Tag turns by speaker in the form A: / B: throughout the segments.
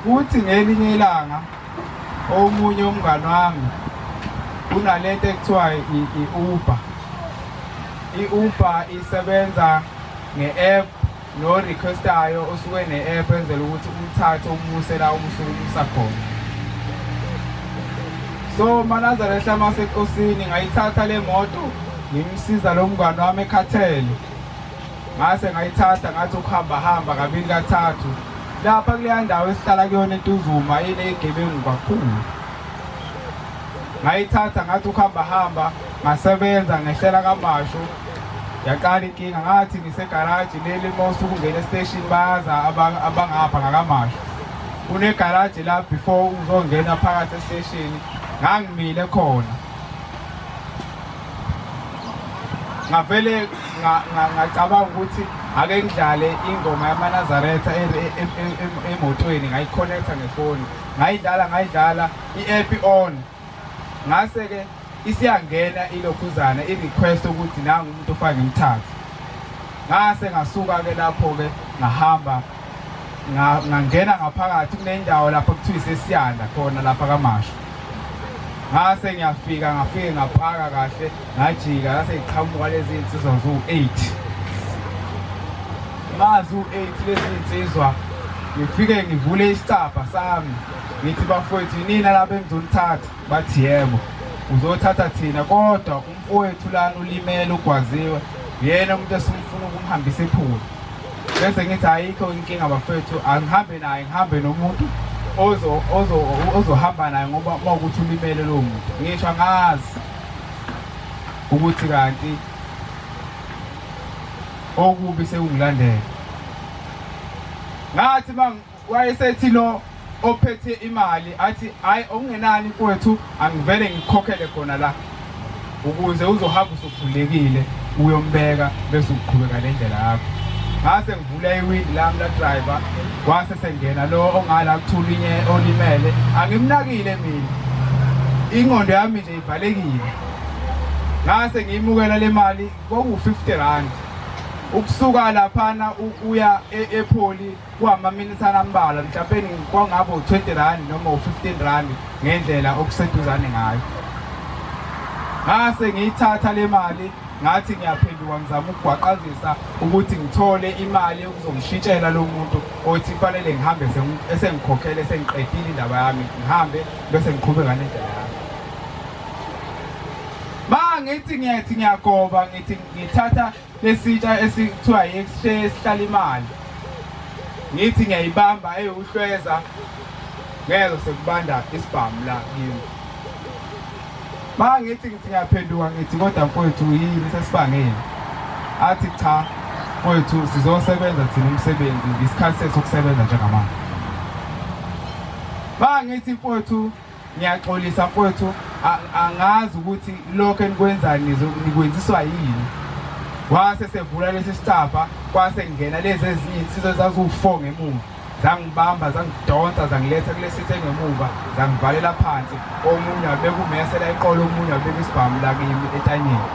A: Kuthi ngelinye ilanga omunye umngani wami kunalento ekuthiwa i-Uber. I-Uber isebenza nge-app no-requestayo osuke ne-app enzela ukuthi umthathe umuse la umusuke umusa khona. So maNazaretha masenkosini ngayithatha le moto ngimsiza lo mngani wami ekhathele. Ngase ngayithatha ngathi ukuhamba hamba kabili kathathu lapha kuleya ndawo esihlala kuyona eNtuzuma inezigebengu kakhulu. Ngayithatha ngathi ukuhamba hamba ngasebenza ngehlela kaMashu yaqala inkinga ngathi ngisegaraji leli uma usuke ungena esiteshini bayaza abangapha ngakaMashu kunegaraji la before uzongena phakathi esiteshini ngangimile khona ngavele ngacabanga ukuthi ake ngidlale ingoma yamaNazaretha e, e, e, emotweni ngayikhonetha ngefoni ngayidlala ngayidlala i-app on ngase-ke isiyangena ilokhuzana i-request ukuthi nangu umuntu ofake ngimthathe ngase ngasuka-ke lapho-ke ngahamba ngangena ngaphakathi kunendawo lapho kuthiwa isesiyanda khona lapha kaMashu ngase ngiyafika ngafike ngapaka kahle ngajika ngase ngiqhamuka lezi nsizwa ziwu-8 mazi u-8 lezi nsizwa ngifike ngivule isicabha sami ngithi bafowethu yinina laba engizonithatha bathi yebo uzothatha thina kodwa umfowethu lana ulimele ugwaziwe uyena umuntu esimfuna ukumhambisa ephula bese ngithi ayikho inkinga bafethu angihambe naye ngihambe nomuntu ozo ozo ozohamba naye ngoba uma ukuthi ulimele lowo muntu ngisho angazi ukuthi kanti okubi sekungilandela ngathi wayesethi lo ophethe imali athi hayi okungenani mfowethu angivele ngikukhokhele khona la ukuze uzohamba usukhululekile uyombeka bese uqhubeka nendlela yakho ngase ngivula iwindi lami la driver kwase sengena lo ongala kuthulinye olimele angimnakile mina ingqondo yami nje ivalekile ngase ngiyimukela le mali kwaku-50 rand ukusuka laphana uya e-, epholi kuwamaminisana ambalwa mhlawumbe kwangaba u-20 rand noma u-15 rand ngendlela okuseduzane ngayo ngase ngiyithatha le mali ngathi ngiyaphenduka ngizama ukugwaqazisa ukuthi ngithole imali yokuzomshintshela lo muntu othi fanele ngihambe esengikhokhele sengiqedile indaba yami ngihambe bese ngiqhubeka nendlela yami ma ngithi ngiyathi ngiyagoba ngithi ngithatha lesitsha esithiwa yi-x-ray esihlala imali ngithi ngiyayibamba eyiwuhlweza ngeke sekubanda isibhamu la kimi ma ngithi ngithi ngiyaphenduka ngithi kodwa mfowethu yini sesibangeni athi cha mfowethu sizosebenza thina umsebenzi isikhathi sethu sokusebenza njengamanje ma ngithi mfowethu Ngiyaxolisa mfowethu, angazi ukuthi lokho enikwenzayo nikwenziswa yini. Wase sevula lesi sicabha, kwase kungena lezi ezinye insizwa ezaziwu-four ngemuva. Zangibamba, zangidonsa, zangiletha kulesi sengemuva, zangivalela phansi. Omunye wabeka umese la eqolo, omunye wabeka isibhamu la kimi entanyeni.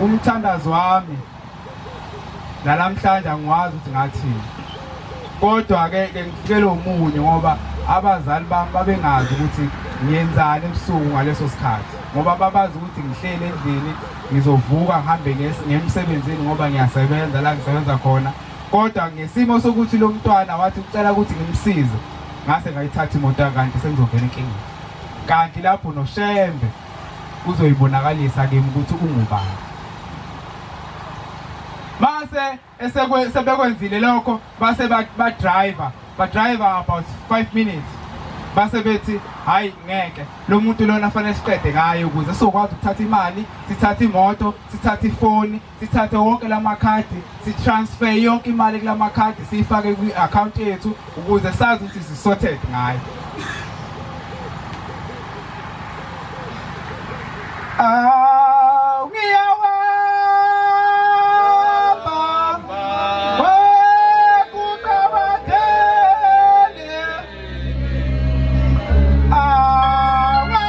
A: Umthandazo wami Nalamhlanje angiwazi ukuthi ngathini. Kodwa ke ke ngifikele omunye ngoba abazali bami babengazi ukuthi ngiyenzani ebusuku ngaleso sikhathi ngoba babazi ukuthi ngihleli endlini ngizovuka ngihambe ngemsebenzini ngoba ngiyasebenza la ngisebenza khona kodwa ngesimo sokuthi lo mntwana wathi ucela ukuthi ngimsize ngase ngayithatha imoto kanti sengizongena enkingeni kanti lapho noShembe uzoyibonakalisa kimi ukuthi ungubani Mase esekwe sebekwenzile lokho base ba driver ba driver about 5 minutes base bethi hayi ngeke lo muntu lona fanele siqede ngaye ukuze sizokwazi ukuthatha imali sithathe imoto sithathe ifoni sithathe wonke lamakhadi sitransfer yonke imali kulamakhadi siyifake kwi-account yethu ukuze sazi ukuthi sisorted ngayo Awu ngiyawamba wekuqabathele awalo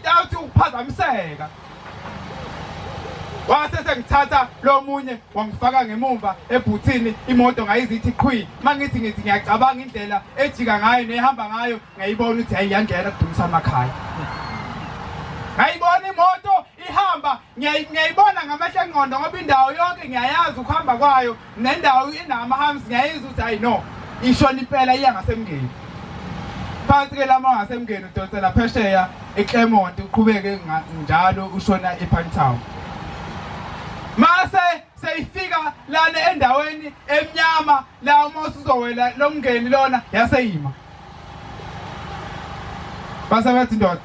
A: Without ukuphazamiseka. Wase sengithatha lo munye wangifaka ngemumva ebhuthini, imoto ngayizithi qhwi. Mangithi ngithi ngiyacabanga indlela ejika ngayo nehamba ngayo, ngayibona ukuthi hayi yangena kudumisa amakhaya. Ngayibona imoto ihamba, ngiyayibona ngamehlo engqondo ngoba indawo yonke ngiyayazi ukuhamba kwayo, nendawo inama-humps, ngiyayizwa ukuthi hayi no, ishona impela iya ngasemngeni. Phansi ke lama ngasemngeni udonsela phesheya eClermont, uqhubeke njalo ushona ePinetown. Mase seyifika lana endaweni emnyama la uma usuzowela lomngeni lona yaseyima. Base bethi ndoda,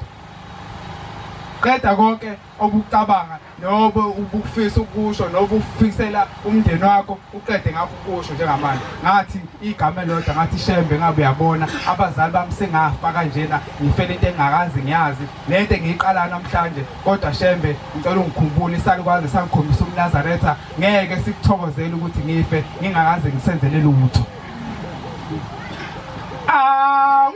A: qeda konke obucabanga nobe ubufisa ukusho nobe ufisela umndeni wakho, uqede ngakho ukusho njengamanje. Ngathi igama elodwa, ngathi Shembe, ngabe uyabona abazali bami sengafa kanjena, ngifela into engingakaze ngiyazi, lento engiyiqala namhlanje, kodwa Shembe ngicela ungikhumbule, isalukwazi sangikhombisa umNazaretha, ngeke sikuthokozele ukuthi ngife ngingakaze ngisenzele lutho. Ah,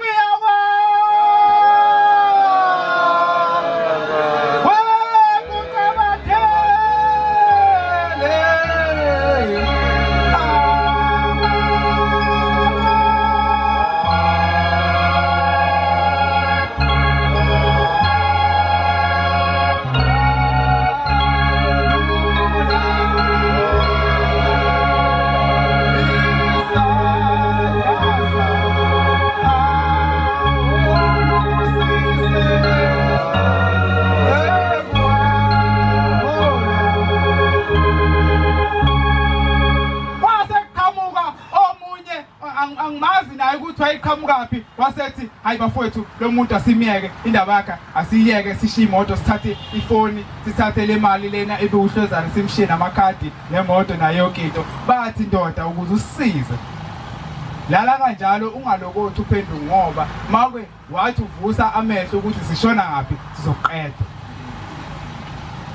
A: Angimazi naye ukuthi wayeqhamukaphi, wasethi hayi bafowethu lo muntu asimyeke indaba yakhe, asiyeke sishiye imoto, sithathe ifoni, sithathe le mali lena ebiwuhlezana, simshiye namakhadi nemoto nayo yonke into. Bathi ndoda ukuze usisize lala kanjalo, ungalokothi uphenduke, ngoba make wathi uvusa amehlo ukuthi sishona ngaphi sizoqeda.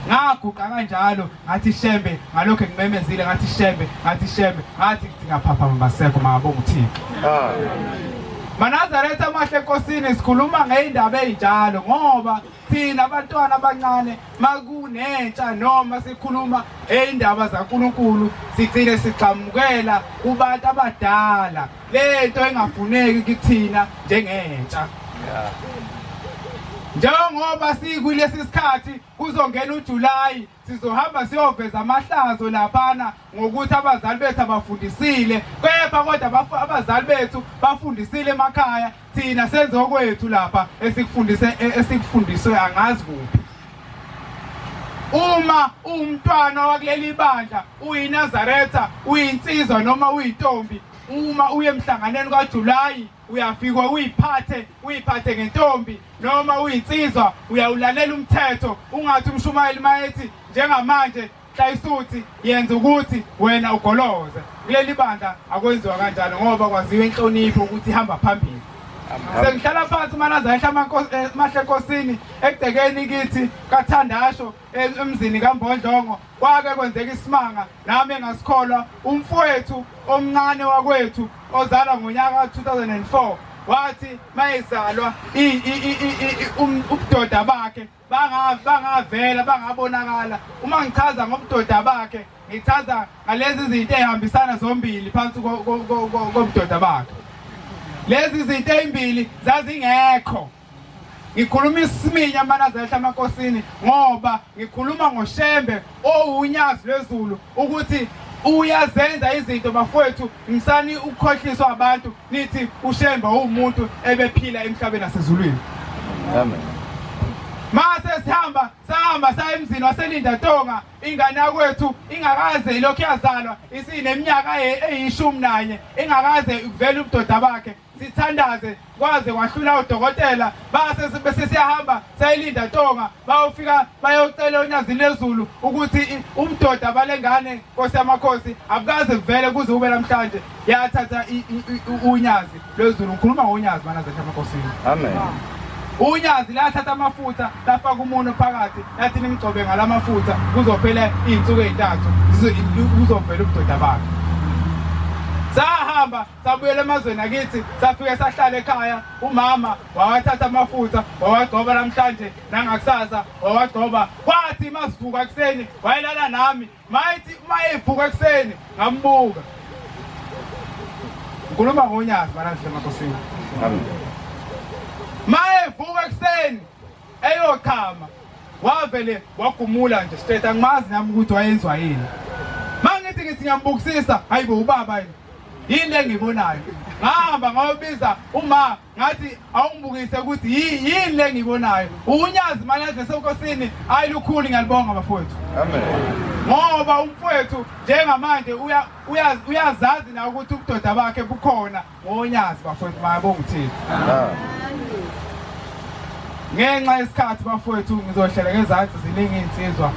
A: Ngaguqa kanjalo ngathi Shembe, ngalokho ngimemezile ngathi Shembe, ngathi Shembe, ngathi ngaphaphama basekho, makabonga uThixo. Manazaretha amahle enkosini, sikhuluma ngeyindaba ezinjalo ngoba thina abantwana abancane makunentsha noma sikhuluma eyindaba zaNkuluNkulu sigcine sigxamukela kubantu abadala, lento engafuneki kithina njengentsha. Njengoba sikulesi sikhathi kuzongena uJuly, sizohamba siyoveza amahlazo laphana ngokuthi abazali bethu abafundisile, kepha kodwa abazali bethu bafundisile emakhaya, thina senze okwethu lapha esikufundise esikufundiswe angazi kuphi. Uma uwumntwana wakuleli bandla, uyiNazaretha, uyinsizwa noma uyintombi, uma uye emhlanganweni kaJulayi uyafika uyiphathe, uyiphathe ngentombi, noma uyinsizwa uyawulalela umthetho, ungathi umshumayeli mayethi njengamanje hlayisuthi yenza ukuthi wena ugoloze. Kuleli bandla akwenziwa kanjalo ngoba kwaziwa inhlonipho ukuthi ihamba phambili. Sengihlala phansi uManazaretha amahle enkosini egcekeni kithi kaThandasho emzini kaMbondlongo, kwake kwenzeka isimanga nami engasikholwa. Umfowethu omncane wakwethu ozalwa ngonyaka ka-2004 wathi mayezalwa ubudoda bakhe bangavela bangabonakala. Uma ngichaza ngobudoda bakhe ngichaza ngalezi zinto ezihambisana zombili phansi kobudoda bakhe. Lezi zinto ezimbili zazingekho. Ngikhuluma isiminya Manazaretha emankosini ngoba ngikhuluma ngoShembe owunyazi lwezulu ukuthi uyazenza izinto bafowethu, ngisani ukukhohliswa abantu nithi uShembe uwumuntu ebephila emhlabeni nasezulwini.
B: Amen.
A: Mase sihamba sahamba saya emzini waseLinda Tonga, ingane yakwethu ingakaze ilokhu yazalwa isineminyaka eyi-11 ingakaze kuvele ubudoda bakhe. Sithandaze kwaze kwahlula udokotela, base bese siyahamba sayilinda Tonga, bayofika bayocela uNyazi lezulu ukuthi ubudoda balengane Nkosi yamakhosi abukaze kuvele kuze kube namhlanje. Yathatha uNyazi lwezulu, ngikhuluma ngoNyazi Manazaretha emakhosini.
B: Amen.
A: UNyazi lathatha amafutha lafaka umunwe phakathi, lathi nimgcobe ngalamafutha kuzophela izinsuku ezintathu kuzovela ubudoda bakhe. Sahamba Sahamba sabuyela emazweni akithi, safike sahlala ekhaya. Umama wawathatha amafutha wawagcoba namhlanje nangakusasa wawagcoba. Kwathi masivuka ekuseni wayelala nami, mayithi uma evuka ekuseni ngambuka. Ngikhuluma ngonyazi banandle emakhosini.
B: Amen.
A: Mayevuka ekuseni eyochama wavele wagumula nje straight, angimazi nami ukuthi wayenzwa yini. Mangithi ngithi ngiyambukisisa, hayibo ubaba yini? Yini le engiyibonayo? Ngahamba ngayobiza uma ngathi awungibukise ukuthi yini le engiyibonayo. Unyazi manje senkosini ayilukhulu, ngiyalibonga bafowethu.
B: Amen.
A: Ngoba umfowethu njengamanje uyazazi na ukuthi ubudoda bakhe bukhona ngonyazi bafowethu, mayabonga uThixo. Ngenxa yesikhathi bafowethu ngizohlela ngezansi, ziningi iy'nsizwa.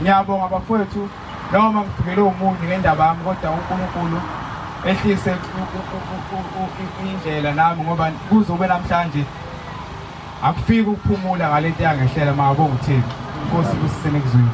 A: Ngiyabonga bafowethu, noma ngifikele umunyu ngendaba yami, kodwa uNkulunkulu ehlise indlela nami, ngoba kuze ube namhlanje akufiki ukuphumula ngalento yangehlela. Makabonga uThixo. Inkosi ibusisene kuzwini.